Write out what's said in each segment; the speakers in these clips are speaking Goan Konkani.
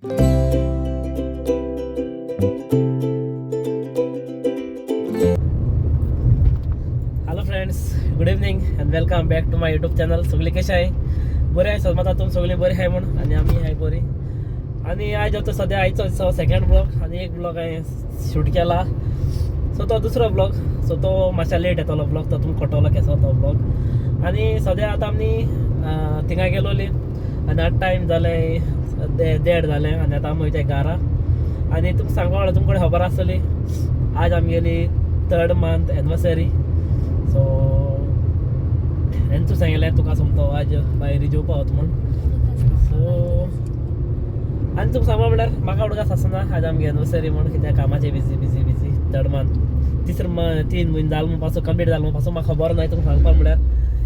Hello friends, good evening and welcome back to my YouTube channel. सगळी कशें आहे? बरें आहे समज तुमी सगळीं बरी आहाय म्हूण आनी आमी आहाय बरी. आनी आयज आतां सद्या आयचो सेकंड ब्लॉग आनी एक ब्लॉग हांवें शूट केला, सो तो दुसरो ब्लॉग, सो तो मातशा लेट येतलो ब्लॉग, तो तुमकां कळटलो केसो तो ब्लॉग. आनी सद्या आतां आमी थिंगा गेलोली आनी आतां टायम जालें 1:30 जालें आनी आतां आमी वयताय घरा. आनी तुमकां सांगपा म्हणल्यार तुमकां खबर आसतली आज आमगेली थर्ड मंथ एनिवर्सरी. सो हेंच सांगिल्लें तुका समतो आज भायर जेवपा वता म्हूण. सो आनी तुमकां सांगपा म्हणल्यार म्हाका उडगास आसना आज आमगे एनिवर्सरी म्हूण, कित्याक कामाचे busy busy busy. Third month तिसरो 3 म्हयने जालो म्हूण पासून कंप्लीट जालो म्हूण पासून म्हाका खबर ना. तुमकां सांगपा म्हणल्यार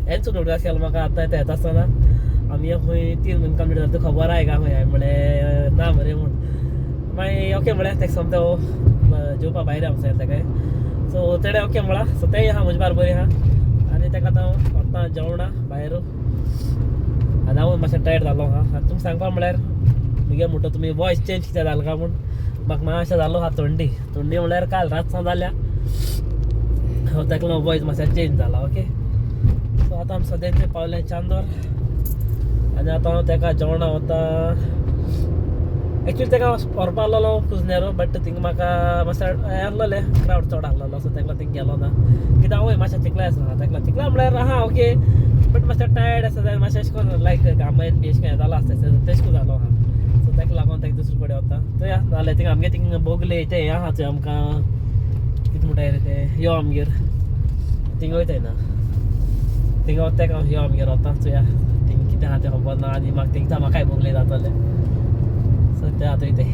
हेंच उडगास केलो म्हाका आतां येता आसतना आमी खंय 3 म्हयने कंप्लीट जालो तुका खबर आहाय काय खंय? हांवें म्हळें ना मरे म्हूण. मागीर ओके म्हळें तेका समतो जेवपा भायर आमी सांगलें तेका. सो तेणें ओके म्हळां. सो तेंय आहा म्हजे बार बरी आहा आनी तेका आतां हांव व्हरता जेवणा भायर आनी हांव मातशें टायर्ड जालो आहा. आनी तुमकां सांगपा म्हणल्यार मुगे म्हणटा तुमी वॉयस चेंज कित्याक जालो काय म्हूण, म्हाका मातशें जालो आहा थंडी. थंडी म्हणल्यार काल रात सावन जाल्या, ताका लागून वॉयस मातशें चेंज जाला. ओके, सो आतां आमी सद्याचे पावले चांदोर आनी आतां हांव तेका जेवणा वता. एक्चुली तेका व्हरपा आहलोलो कुजनेरो, बट थिंगा म्हाका मातशें हें आहलोलें, क्रावड चड आहलोलो, सो तेका लागून थिंगा गेलो ना. कित्याक हांवूय मातशें चिकलाय आसा, तेका लागून चिकला म्हणल्यार आहा ओके, बट मातशें टायर्ड आसा जाल्यार मातशें अशें करून लायक घामेन बी अशें करून जालां आसता तेशें करून जालो आहा. सो तेका लागून तेका दुसरे कडेन वता. थंय नाल्यार थिंगा आमगे थिंगा बोगले तें हें आहा थंय आमकां कितें म्हणटाय रे तें, यो आमगेर थिंगा वयताय ना, थिंगा वता तेका यो आमगेर वता. चोया थिंगा कितें आहा तें खबर ना आनी म्हाका थिंगा म्हाकाय बोगले जातलें. सो ते आतां वयताय.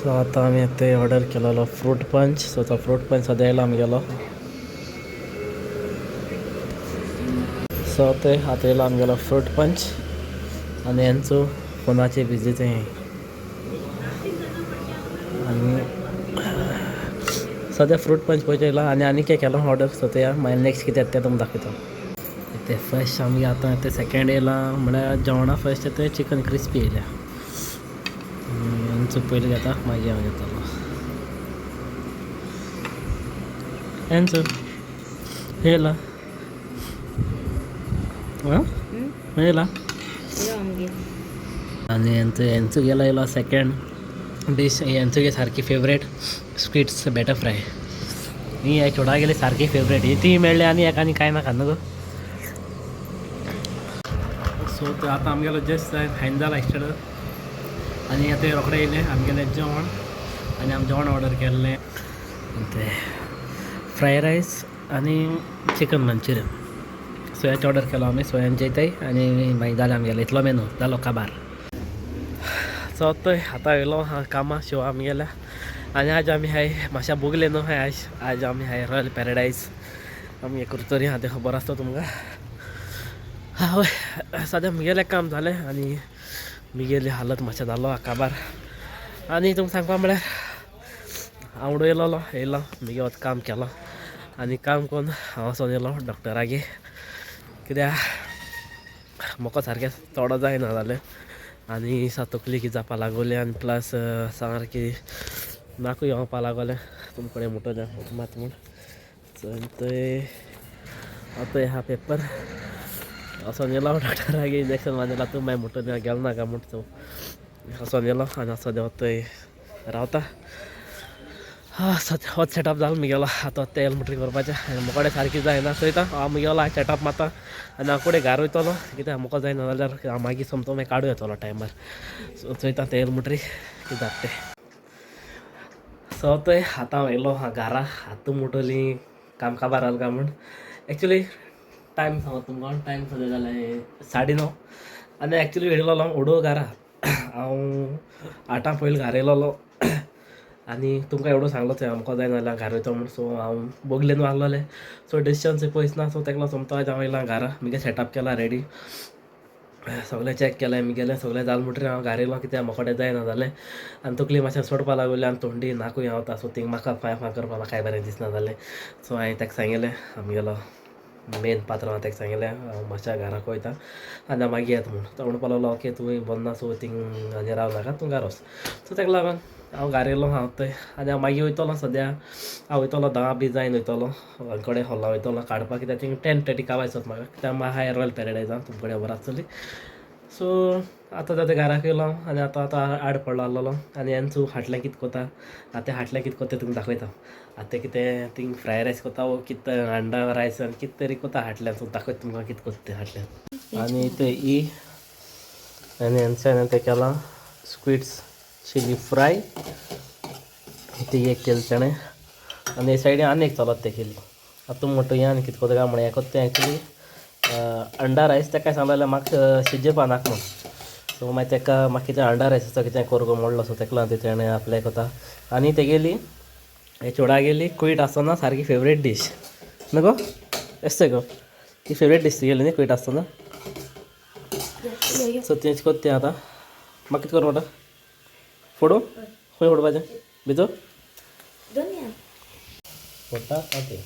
सो आतां आमी ते ऑर्डर केलेलो फ्रूट पंच. सो तो फ्रूट पंच सद्या येयलो आमगेलो. सो ते आतां येयलो आमगेलो फ्रूट पंच आनी हेंचो फोनाचे बिजी ते. आनी सद्या फ्रूट पंच पळय येयला आनी आनी कितें केलो ऑर्डर. सो ते मागीर नेक्स्ट कितें येता तें तुमकां दाखयता. ते फर्स्ट आमगे आतां ते सेकेंड येयला म्हळ्यार जेवणा फर्स्ट ते चिकन क्रिस्पी येयल्या. हेंचो पयलीं घेता मागीर हांव घेतलो. हेंचो येयला आं येयला आनी हेंचो हेंचो गेलो येयलो सेकेंड डीश. हेंचो गे सारकी फेवरेट स्क्विड्स बॅटर फ्राय. ही ह्या चेडवा गेली सारकी फेवरेट ही, ती मेळ्ळी आनी हेका आनी कांय नाका न्हू गो. सो ते आतां आमगेलो जस्ट फायन जाला इस्टेड आनी आतां रोखडें येयलें आमगेलें जेवण आनी आमी जेवण ऑर्डर केल्लें ते फ्राय रायस आनी चिकन मंचुरियन. सो हेच ऑर्डर केलो आमी. सो हें जेयताय आनी मागीर जालें आमगेलें इतलो मेनू जालो काबार. सो थंय आतां येयलो आहा कामां शो आमगेल्या आनी आज आमी हाय मातशा बोगले न्हू हाय. आज आज आमी हाय रॉयल पॅराडायज आमगे कुरतरी आहा तें खबर आसता तुमकां. हय, सद्या म्हगेलें काम जालें आनी म्हगेली हालत मातशें जालो आहा काबार. आनी तुमकां सांगपा म्हळ्यार हांव येयलोलो येयलो म्हगे वच काम केलो आनी काम करून हांव वचोन येयलो डॉक्टरागे, कित्याक म्हाका सारकें थोडो जायना जालें आनी सा तकली कितें जावपा लागोली आनी प्लस सारकी नाकूय येवपा लागोलें. तुमकां कडेन म्हणटलें मात म्हूण. सो थंय आतां आहा पेपर वचोन येयलो डॉक्टरागे, इंजेक्शन मारलें. तूं मागीर म्हणटलें गेलो नाका म्हूण. सो वचोन येयलो आनी आतां सद्या थंय रावता. हा सद्या होच सेटअप जालो म्हगेलो. आतां तेल मुटरी करपाचें आनी म्हाका सारकी जायना चोयता हांव म्हगेलो सेटअप मारता आनी हांव कुडे घार वयतलो, कित्याक म्हाका जायना जाल्यार हांव मागीर सोमतो मागीर काडूं येतलो टायमार. सो चोयता तेल मुटरी कितें जाता तें. सो थंय आतां हांव येयलो आहा घारा. आतां मुटली काम काबार जालें काय म्हूण. एक्चुली टायम सांगता तुमकां, टायम सद्या जालें 9:30 आनी एक्चुली येयलोलो हांव उडो घारा. हांव 8 पयलीं घारा येयलोलो आनी तुमकां एवढो सांगलोच आमकां जायना जाल्यार घारा वयतो म्हूण. सो हांव बोगलेन आहलोलें, सो डिसिजन पयस ना. सो तेका लागून सोमतो आयज हांव येयलां घारा, मुगे सेटअप केला रेडी, सगळें चॅक केलें मुगेलें, सगळें जालें म्हणटरीर हांव घारा येयलो कित्याक म्हाका जायना जालें आनी तकली मातशें सोडपा लागली आनी थंडी नाकूय हांवता. सो थिंग म्हाका फांय फांय करपाक म्हाका बरें दिसना जालें. सो हांवें ताका सांगिल्लें, आमगेलो मेन पात्र हांव ताका सांगिल्लें हांव मातशें घराक वयता आनी हांव मागीर येता म्हूण. तो म्हणपाक लागलो ओके तूं बरो ना, सो थिंग आनी राव नाका, तूं घरा वच. सो ताका लागून हांव घरा येयलो हांव थंय आनी हांव मागीर वयतलो. सद्या हांव वयतलो 10 बी जायन वयतलो कडेन हॉला वयतलो काडपाक कित्याक थिंग 10:30 काबाय सोद म्हाका कित्याक म्हाका रॉयल पॅरेडायजान तुमकडे खबर आसतली. सो आतां जाता घराक येयलो आनी आतां आतां आड पडलो आहलोलो आनी हेंचू हाटलें कितें कोता, आतां तें हाटलें कितें कोता तें तुमकां दाखयता. आतां तें कितें थिंग फ्राय रायस कोता वो कितें अंडा रायस आनी कितें तरी कोता हाटल्यान. सो दाखयता तुमकां कितें कोता तें हाटल्यान. आनी ते ई आनी हेंच्यान तें केलां स्क्विड्स चिली फ्राय, ती एक केली तेणें आनी हे सायडीन आनी एक चलत तें केली. आतां तूं म्हणटा हें आनी कितें कोता काय म्हण, हें कोत्ता तें एक्चुली अंडा रायस. तेका सांगलेलें म्हाका शिजेपा नाका म्हूण. सो मागीर तेका म्हाका कितें अंडा रायसाचो कितें कोर गो म्हणलो. सो तेका लागून तेणें आपलें कोता. आनी तेगेली हे चेवडागेली क्वीट आसतना सारकी फेवरेट डीश न्हू गो, एसते गो ती फेवरेट डीश तुगेली न्ही क्वीट आसतना. सो तेंच कोत्ता तें आतां. म्हाका कितें करूं म्हणटा, फोडूं खंय फोडपाचें भितर फोडटा ओके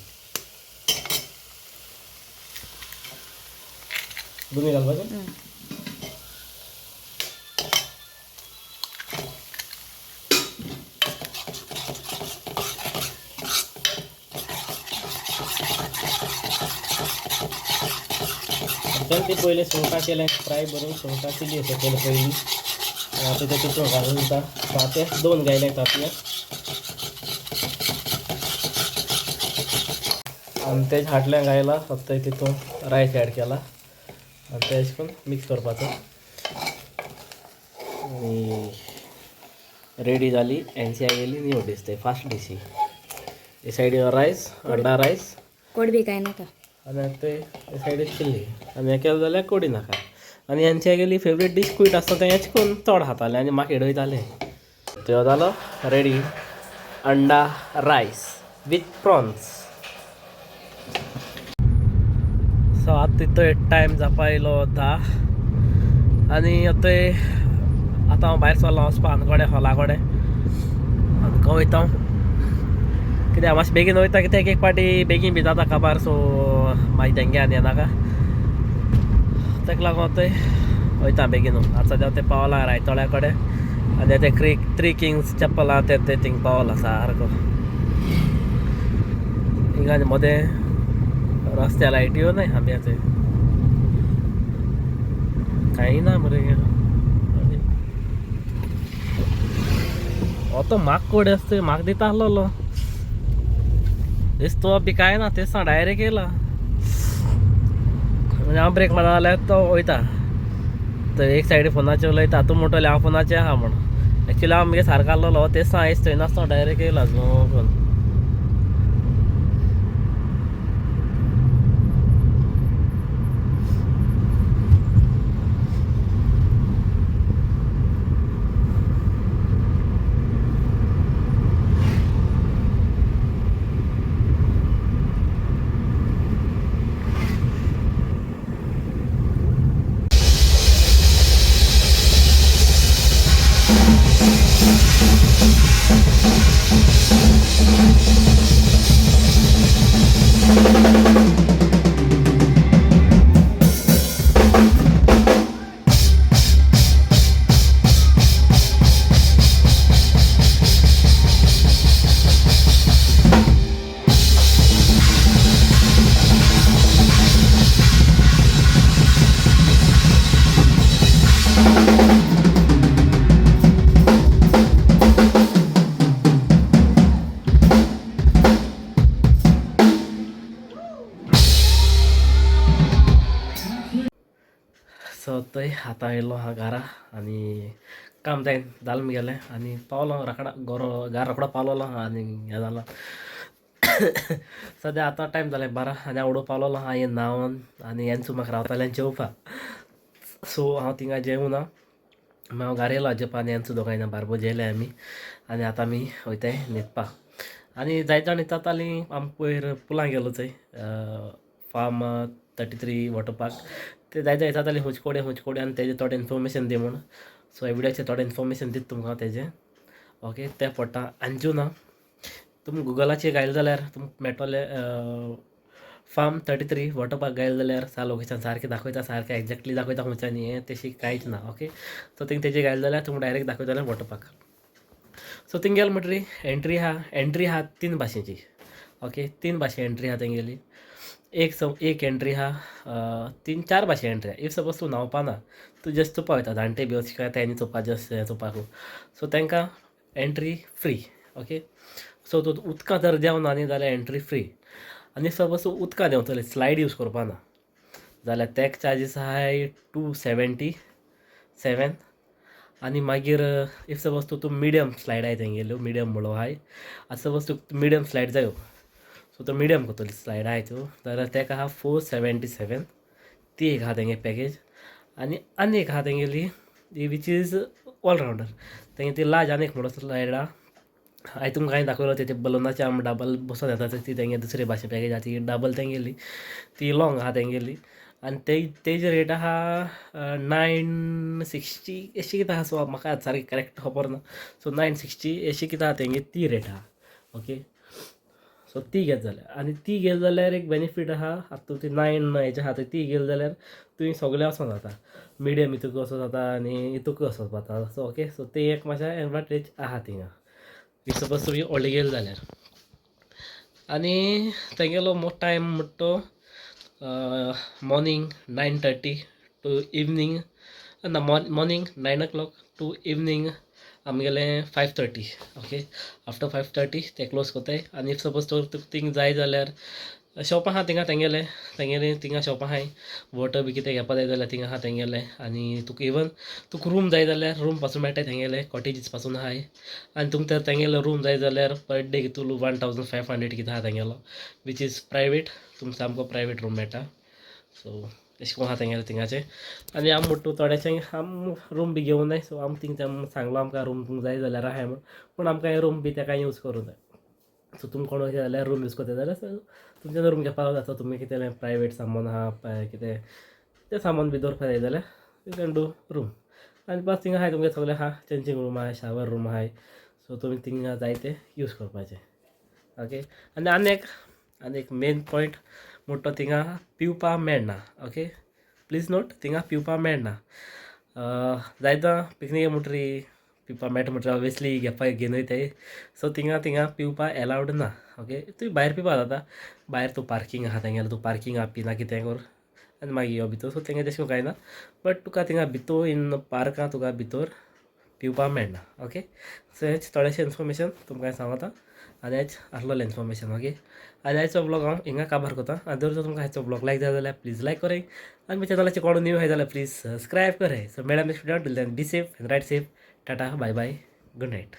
दोनूय घालपाचें. ते पयलें सुंगटां केलें फ्राय बरून, सुंगटां चिली अशें केलें पयलीं. आतां तें तितून घालून दिता तांतें 2 गायलें तांतयां आनी तेज हाटल्यान घायला फक्त तितून रायस एड केला आनी तें अशें करून मिक्स करपाचो आनी रेडी जाली एनसीआय गेली न्यू डीश ते फास्ट डीश ही. हे सायडीन रायस, अंडा रायस, कोड बी काय नाका आनी ते हे सायडीन चिल्ली आनी हें केलें जाल्यार कोडी नाका. आनी हेंच्या गेली फेवरेट डीश क्वीट आसता तें हेच करून चड खातालें आनी म्हाका हेडयतालें. त्यो जालो रेडी अंडा रायस विथ प्रॉन्स. सो आतां तितूय टायम जावपा येयलो 10 आनी आतां आतां हांव भायर सरलो वचपा आनकोडे हॉला कडेन आनी वयता कित्याक मातशें बेगीन वयता कित्याक एक एक पाटी बेगीन बी जाता काबार. सो मागीर तेंगे आनी येनाका तेका लागून थंय वयता बेगीन. आतां सद्या तें पावलां रायतोळ्या कडेन आनी तें थ्री किंग्स चप्पल आहा तें तें थिंग पावलां सारको. हिंगा आनी मदें रस्त्या लायट्यो न्हय आंब्याचे कांय ना मरे. हो तो म्हाक कोड आसता म्हाका दिता आहलोलो तेच तो बी कांय ना तेच डायरेक्ट येयला. म्हणजे हांव ब्रेक मारता जाल्यार तो वयता तर एक सायडी फोनाचेर उलयता. तूं म्हणटलें हांव फोनाचेर आहा म्हण, एक्चुली हांव मुगे सारको आहलोलो तेच आयज थंय नासतना डायरेक्ट येयला करून. सो थंय आतां येयलो आहा घरा आनी काम जायन जालें मुगेलें आनी पावलो रोकडा गोरो घरा रोकडो पावलोलो आहा आनी हें जालां. सद्या आतां टायम जालें 12 आनी हांव उडो पावलोलो आहा हें न्हांवन आनी हेंच म्हाका रावतालें जेवपाक. सो हांव थिंगा जेवना, हांव घरा येयलो जेवपा आनी हेंच दोगांय बारबो जेयले आमी. आनी आतां आमी वयताय न्हिदपाक. आनी जायते जाण विचारतालीं आमी पयर पुलां गेलो चोय फार्म 33 वॉटर पार्क, ते जायते विचारतालीं खंयचे कोडे खंयचे कोडे आनी तेजें थोडें इन्फॉर्मेशन दी म्हूण. सो ह्या विडियोचेर थोडें इन्फॉर्मेशन दिता तुमकां तेजें. ओके, तें पडटा अंजुना. तुमी गुगलाचेर घायलें जाल्यार तुमकां मेळटलें. फार्म 33 वॉटर पार्क घायलें जाल्यार सा लोकेशन सारकें दाखयता, सारकें एग्जॅक्टली दाखयता खंयच्यानी हें तेशी कांयच ना. ओके, सो थिंग तेजेर घायलें जाल्यार तुमकां डायरेक्ट दाखयतलें वॉटर पार्क. सो थिंग गेले म्हणटरी एंट्री आहा. एंट्री आहा तीन भाशेची. ओके, तीन भाशे एंट्री आहा तेंगेली. एक स एक एंट्री आहा, तीन चार भाशे एंट्री आहा. If suppose तूं न्हांवपा ना, तूं जस्ट चोवपा वयता, जाणटे बी अशें काय तेणी चोवपा, जस्ट हें चोवपाकू, सो तांकां एंट्री फ्री. ओके, सो तूं उदकां जर देंवना न्ही जाल्यार एंट्री फ्री. आनी सपोज तूं उदकां देंवतलें, स्लायड यूज करपा ना जाल्यार तेक चार्जीस आहाय 277. आनी मागीर if suppose तूं तूं मिडियम स्लायड आहाय तेंगेल्यो, मिडियम म्हणलो आहाय, आतां सपोज तुका मिडियम स्लायड जायो, सो तो मिडियम करतली स्लायड आहाय त्यो जाल्यार तेका आहा 477. ती एक आहा तेंगे पॅकेज. आनी आनी एक आहा तेंगेली ती which is all-rounder. तेंगे ती लार्ज आनी एक म्हणलो स्लायड आहा. हांवें तुमकां हांवें दाखयलो तेजे बलुनाचे आमी डबल बसोन येता ती तेंगे दुसरे भाशे पॅकेज आहा. ती डबल तेंगेली, ती लॉंग आहा तेंगेली. आनी ते तेजी रेट आहा 960 अशी कितें आहा. सो म्हाका सारकें करेक्ट खबर ना. सो 960 अशी कितें आहा तेंगे ती रेट आहा. ओके, सो ती घेत जाल्यार, आनी ती घेतली जाल्यार एक बेनिफीट आहा. आतां तूं ती नायन हेजे आहा ती घेतली जाल्यार तुवें सगळें वचोंक जाता, मिडियम हितूक वचोंक जाता आनी हितूक वचोंक जाता. सो ओके, सो ती एक मातशें एडवांटेज आहा थिंगा, if suppose तुमी व्हडली गेली जाल्यार. आनी तेंगेलो टायम म्हणटा तो morning 9:30 to evening ना, morning 9 o'clock to evening आमगेलें 5:30. Okay, after 5:30 ते क्लोज कोत्ताय. आनी if suppose तर तुका थिंग जाय जाल्यार शॉप आहा थिंगा तेंगेले, तेंगेले थिंगा शॉप आहाय. वॉटर बी कितें घेवपा जाय जाल्यार थिंगा आहा तेंगेले. आनी तुका इवन तुका रूम जाय जाल्यार रूम पासून मेळटाय, तेंगेले कॉटेजीस पासून आहाय. आनी तुमकां तर तेंगेलो रूम जाय जाल्यार पर डे कितू 1500 कितें आहा तेंगेलो, which is private. तुमकां सामको प्रायवेट रूम मेळटा. सो अशें करून आहा तेंगेलें थिंगाचें. आनी आमी म्हणटा थोड्याशें आम रूम बी घेवनाय. सो आम थिंग सांगलो आमकां रूम तुमकां जाय जाल्यार आहाय म्हूण, पूण आमकां हें रूम बी तेका यूज करूं जाय. सो तुमकां कोण वयता जाल्यार रूम यूज करता जाल्यार तुमच्यान रूम घेवपाक जाता. तुमी कितें प्रायवेट सामान आहा, कितें तें सामान बी दवरपा जाय जाल्यार you can do room. आनी प्लस थिंगा आहाय तुमगें सगळें आहा, चेंजींग रूम आहाय, शावर रूम आहाय. सो तुमी थिंगा जाय तें यूज करपाचें. ओके, आनी आनी एक मेन पॉयंट म्हणटा तो थिंगा पिवपा मेळना. ओके, प्लीज नोट, थिंगा पिवपा मेळना. जायता पिकनीक म्हणटरी पिवपा मेळटा म्हणटरी ऑब्वियसली घेवपाक घेवन वयताय. सो थिंगा थिंगा पिवपा एलावड ना. ओके, तुवें भायर पिवपा जाता. भायर तूं पार्कींग आहा तेंगेलें, तूं पार्किंग आहा पिना कितें कर आनी मागीर यो भितर. सो तेंगे तशें करून कांय ना, बट तुका थिंगा भितर इन पार्कां तुका भितर पिवपा मेळना. ओके, सो हेंच थोडेशें इन्फॉर्मेशन तुमकां सांगता आनी हेंच आसलोलें इन्फॉर्मेशन. ओके, आनी आयचो ब्लॉग हांव हिंगा काबार करता. आनी जर तुमकां आयचो ब्लॉग लायक जाय जाल्यार प्लीज लायक कराय आनी म्हज्या चॅनलाचेर कोण न्यू आहाय जाल्यार प्लीज सबस्क्रायब कराय. सो मेळया next video. Till then, be safe and ride safe. Tata, bye bye, good night.